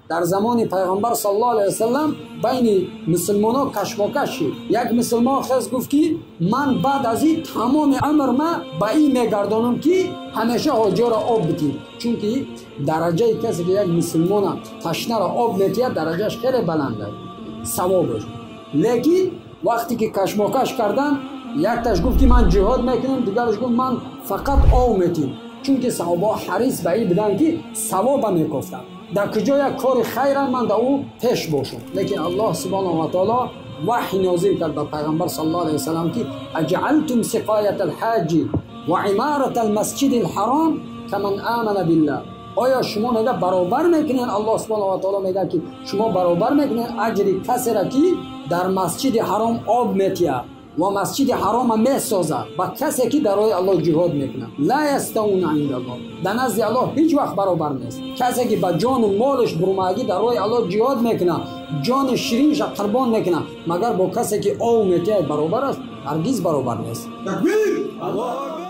در زمان پیغمبر صلی الله علیه وسلم بین مسلمان ها کشماکش شد. یک مسلمان خیز گفت که من بعد از این تمام عمر ما به این میگردانم که همیشه حاجی را آب بدیم، چون که درجه کسی که یک مسلمان تشنه را آب میتید درجهش خیلی بلنده ثوابش. لیکن وقتی که کشماکش کردن، یک تاش گفت که من جهاد میکنم، دیگرش گفت من فقط آب میتیم، چون که صحابه حریص به این بودن که ثواب میکفتن، در کجا یک کار خیر من در او پیش باشم. لیکن الله سبحانه و تعالی وحی نازل کرد به پیغمبر صلی الله علیه وسلم که اجعلتم سقایت الحاج و عمارت المسجد الحرام کمن آمن بالله. آیا شما میگه برابر میکنین؟ الله سبحانه و تعالی میگه که شما برابر میکنین اجر کسی را که در مسجد حرام آب میتیه و مسجد حرام میسازه با کسی که در راه الله جهاد میکنه. لا یستوون عند الله، در نزد الله هیچ وقت برابر نیست. کسی که با جان و مالش برومگی در راه الله جهاد میکنه، جان شیرینش قربان میکنه، مگر با کسی که آب میتیه برابر است؟ هرگز برابر نیست. تکبیر! الله.